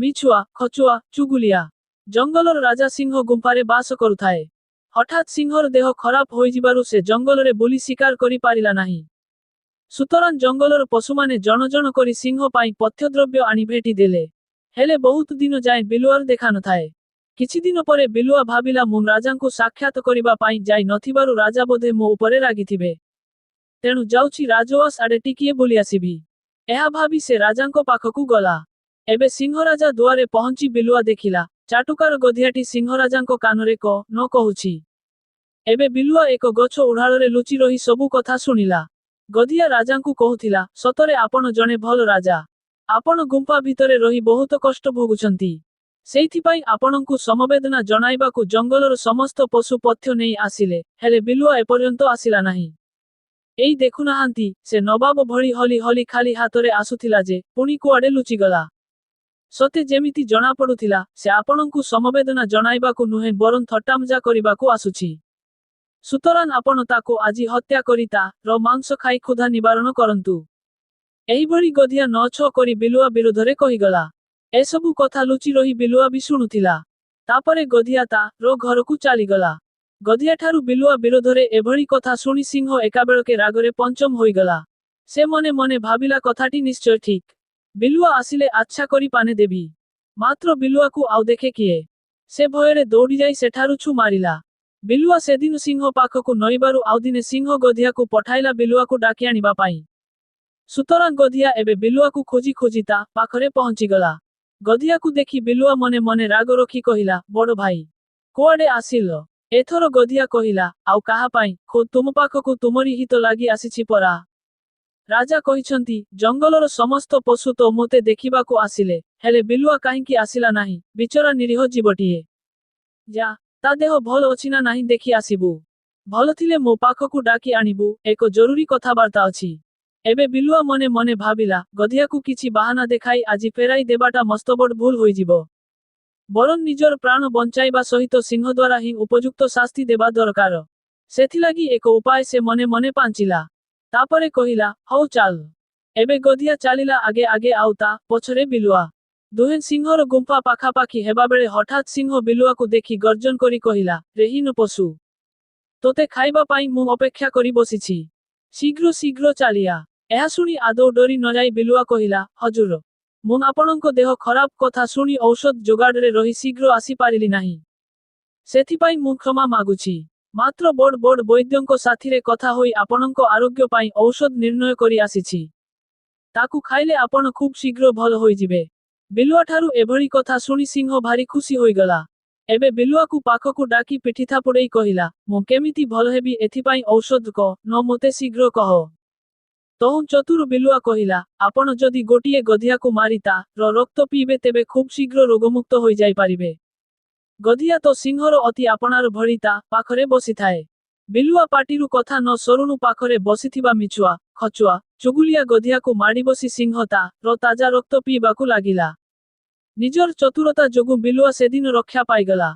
ମିଛୁଆ, ଖଚୁଆ, ଚୁଗୁଲିଆ। ଜଙ୍ଗଲର ରାଜା ସିଂହ ଗୁମ୍ଫାରେ ବାସ କରୁଥାଏ। ହଠାତ୍ ସିଂହର ଦେହ ଖରାପ ହୋଇଯିବାରୁ ସେ ଜଙ୍ଗଲରେ ବୁଲି ଶିକାର କରି ପାରିଲା ନାହିଁ। ସୁତରାଂ ଜଙ୍ଗଲର ପଶୁମାନେ ଜଣ ଜଣ କରି ସିଂହ ପାଇଁ ପଥ୍ୟଦ୍ରବ୍ୟ ଆଣି ଭେଟି ଦେଲେ। ହେଲେ ବହୁତ ଦିନ ଯାଏଁ ବିଲୁଆର ଦେଖା ନଥାଏ। କିଛିଦିନ ପରେ ବିଲୁଆ ଭାବିଲା, ମୁଁ ରାଜାଙ୍କୁ ସାକ୍ଷାତ କରିବା ପାଇଁ ଯାଇ ନଥିବାରୁ ରାଜା ବୋଧେ ମୋ ଉପରେ ରାଗିଥିବେ। ତେଣୁ ଯାଉଛି, ରାଜଉଆସ ଆଡେ ଟିକିଏ ବୁଲି ଆସିବି। ଏହା ଭାବି ସେ ରାଜାଙ୍କ ପାଖକୁ ଗଲା। ଏବେ ସିଂହରାଜା ଦୁଆରେ ପହଞ୍ଚି ବିଲୁଆ ଦେଖିଲା, ଚାଟୁକାର ଗଧିଆଟି ସିଂହରାଜାଙ୍କ କାନରେ ନ କହୁଛି। ଏବେ ବିଲୁଆ ଏକ ଗଛ ଉଢାଳରେ ଲୁଚି ରହି ସବୁ କଥା ଶୁଣିଲା। ଗଧିଆ ରାଜାଙ୍କୁ କହୁଥିଲା, ସତରେ ଆପଣ ଜଣେ ଭଲ ରାଜା। ଆପଣ ଗୁମ୍ଫା ଭିତରେ ରହି ବହୁତ କଷ୍ଟ ଭୋଗୁଛନ୍ତି। ସେଇଥିପାଇଁ ଆପଣଙ୍କୁ ସମବେଦନା ଜଣାଇବାକୁ ଜଙ୍ଗଲର ସମସ୍ତ ପଶୁ ପଥ୍ୟ ନେଇ ଆସିଲେ। ହେଲେ ବିଲୁଆ ଏପର୍ଯ୍ୟନ୍ତ ଆସିଲା ନାହିଁ। ଏଇ ଦେଖୁନାହାନ୍ତି, ସେ ନବାବ ଭଳି ହଲି ହଲି ଖାଲି ହାତରେ ଆସୁଥିଲା ଯେ, ପୁଣି କୁଆଡେ ଲୁଚିଗଲା। ସତେ ଯେମିତି ଜଣାପଡୁଥିଲା, ସେ ଆପଣଙ୍କୁ ସମବେଦନା ଜଣାଇବାକୁ ନୁହେଁ, ବରଂ ଥଟ୍ଟାମଜା କରିବାକୁ ଆସୁଛି। ସୁତରାଂ ଆପଣ ତାକୁ ଆଜି ହତ୍ୟା କରି ତା ର ମାଂସ ଖାଇ କ୍ଷୁଧା ନିବାରଣ କରନ୍ତୁ। ଏହିଭଳି ଗଧିଆ ନ ଛଅ କରି ବିଲୁଆ ବିରୋଧରେ କହିଗଲା। ଏସବୁ କଥା ଲୁଚି ରହି ବିଲୁଆ ବି ଶୁଣୁଥିଲା। ତାପରେ ଗଧିଆ ତା ର ଘରକୁ ଚାଲିଗଲା। ଗଧିଆଠାରୁ ବିଲୁଆ ବିରୋଧରେ ଏଭଳି କଥା ଶୁଣି ସିଂହ ଏକାବେଳକେ ରାଗରେ ପଞ୍ଚମ ହୋଇଗଲା। ସେ ମନେ ମନେ ଭାବିଲା, କଥାଟି ନିଶ୍ଚୟ ଠିକ୍। ବିଲୁଆ ଆସିଲେ ଆଚ୍ଛା କରି ପାନେ ଦେବି। ମାତ୍ର ବିଲୁଆକୁ ଆଉ ଦେଖେ କିଏ? ସେ ଭୟରେ ଦୌଡ଼ିଯାଇ ସେଠାରୁ ଛୁ ମାରିଲା। ବିଲୁଆ ସେଦିନ ସିଂହ ପାଖକୁ ନଇବାରୁ ଆଉ ଦିନେ ସିଂହ ଗଧିଆକୁ ପଠାଇଲା ବିଲୁଆକୁ ଡାକି ଆଣିବା ପାଇଁ। ସୁତରାଂ ଗଧିଆ ଏବେ ବିଲୁଆକୁ ଖୋଜି ଖୋଜି ତା ପାଖରେ ପହଞ୍ଚିଗଲା। ଗଧିଆକୁ ଦେଖି ବିଲୁଆ ମନେ ମନେ ରାଗ ରଖି କହିଲା, ବଡ଼ ଭାଇ, କୁଆଡେ ଆସିଲ? ଏଥର ଗଧିଆ କହିଲା, ଆଉ କାହା ପାଇଁ, ଖୋଦ୍ ତୁମ ପାଖକୁ ତୁମରି ହିତ ଲାଗି ଆସିଛି ପରା। ରାଜା କହିଛନ୍ତି, ଜଙ୍ଗଲର ସମସ୍ତ ପଶୁ ତ ମୋତେ ଦେଖିବାକୁ ଆସିଲେ, ହେଲେ ବିଲୁଆ କାହିଁକି ଆସିଲା ନାହିଁ? ବିଚରା ନିରୀହ ଜୀବଟିଏ। ଯା, ତା ଦେହ ଭଲ ଅଛି ନା ନାହିଁ ଦେଖି ଆସିବୁ। ଭଲ ଥିଲେ ମୋ ପାଖକୁ ଡାକି ଆଣିବୁ, ଏକ ଜରୁରୀ କଥାବାର୍ତ୍ତା ଅଛି। ଏବେ ବିଲୁଆ ମନେ ମନେ ଭାବିଲା, ଗଧିଆକୁ କିଛି ବାହାନା ଦେଖାଇ ଆଜି ଫେରାଇ ଦେବାଟା ମସ୍ତବଡ଼ ଭୁଲ ହୋଇଯିବ। ବରଂ ନିଜର ପ୍ରାଣ ବଞ୍ଚାଇବା ସହିତ ସିଂହ ଦ୍ୱାରା ହିଁ ଉପଯୁକ୍ତ ଶାସ୍ତି ଦେବା ଦରକାର। ସେଥିଲାଗି ଏକ ଉପାୟ ସେ ମନେ ମନେ ପାଞ୍ଚିଲା। ତାପରେ କହିଲା, ହଉ ଚାଲ। ଏବେ ଗଧିଆ ଚାଲିଲା ଆଗେ ଆଗେ ଆଉ ତା ପଛରେ ବିଲୁଆ। ଦୁହେଁ ସିଂହର ଗୁମ୍ଫା ପାଖାପାଖି ହେବାବେଳେ ହଠାତ୍ ସିଂହ ବିଲୁଆକୁ ଦେଖି ଗର୍ଜନ କରି କହିଲା, ରେ ହୀନ ପଶୁ, ତୋତେ ଖାଇବା ପାଇଁ ମୁଁ ଅପେକ୍ଷା କରି ବସିଛି। ଶୀଘ୍ର ଶୀଘ୍ର ଚାଲିଆ। ଏହା ଶୁଣି ଆଦୌ ଡରି ନଯାଇ ବିଲୁଆ କହିଲା, ହଜୁର, ମୁଁ ଆପଣଙ୍କ ଦେହ ଖରାପ କଥା ଶୁଣି ଔଷଧ ଯୋଗାଡ଼ରେ ରହି ଶୀଘ୍ର ଆସିପାରିଲି ନାହିଁ। ସେଥିପାଇଁ ମୁଁ କ୍ଷମା ମାଗୁଛି। ମାତ୍ର ବଡ଼ ବଡ଼ ବୈଦ୍ୟଙ୍କ ସାଥିରେ କଥା ହୋଇ ଆପଣଙ୍କ ଆରୋଗ୍ୟ ପାଇଁ ଔଷଧ ନିର୍ଣ୍ଣୟ କରି ଆସିଛି। ତାକୁ ଖାଇଲେ ଆପଣ ଖୁବ୍ ଶୀଘ୍ର ଭଲ ହୋଇଯିବେ। ବିଲୁଆଠାରୁ ଏଭଳି କଥା ଶୁଣି ସିଂହ ଭାରି ଖୁସି ହୋଇଗଲା। ଏବେ ବିଲୁଆକୁ ପାଖକୁ ଡାକି ପିଠି ଥାପୁଡ଼େଇ କହିଲା, ମୁଁ କେମିତି ଭଲ ହେବି, ଏଥିପାଇଁ ଔଷଧ କ ନ ମୋତେ ଶୀଘ୍ର କହ। ତହୁଁ ଚତୁର ବିଲୁଆ କହିଲା, ଆପଣ ଯଦି ଗୋଟିଏ ଗଧିଆକୁ ମାରି ତା ର ରକ୍ତ ପିଇବେ, ତେବେ ଖୁବ୍ ଶୀଘ୍ର ରୋଗମୁକ୍ତ ହୋଇଯାଇପାରିବେ। ଗଧିଆ ତ ସିଂହର ଅତି ଆପଣାର ଭଳି ତା ପାଖରେ ବସିଥାଏ। ବିଲୁଆ ପାଟିରୁ କଥା ନ ସରୁଣୁ ପାଖରେ ବସିଥିବା ମିଛୁଆ, ଖଚୁଆ, ଚୁଗୁଲିଆ ଗଧିଆକୁ ମାଡ଼ିବସି ସିଂହ ତା ର ତାଜା ରକ୍ତ ପିଇବାକୁ ଲାଗିଲା। ନିଜର ଚତୁରତା ଯୋଗୁଁ ବିଲୁଆ ସେଦିନ ରକ୍ଷା ପାଇଗଲା।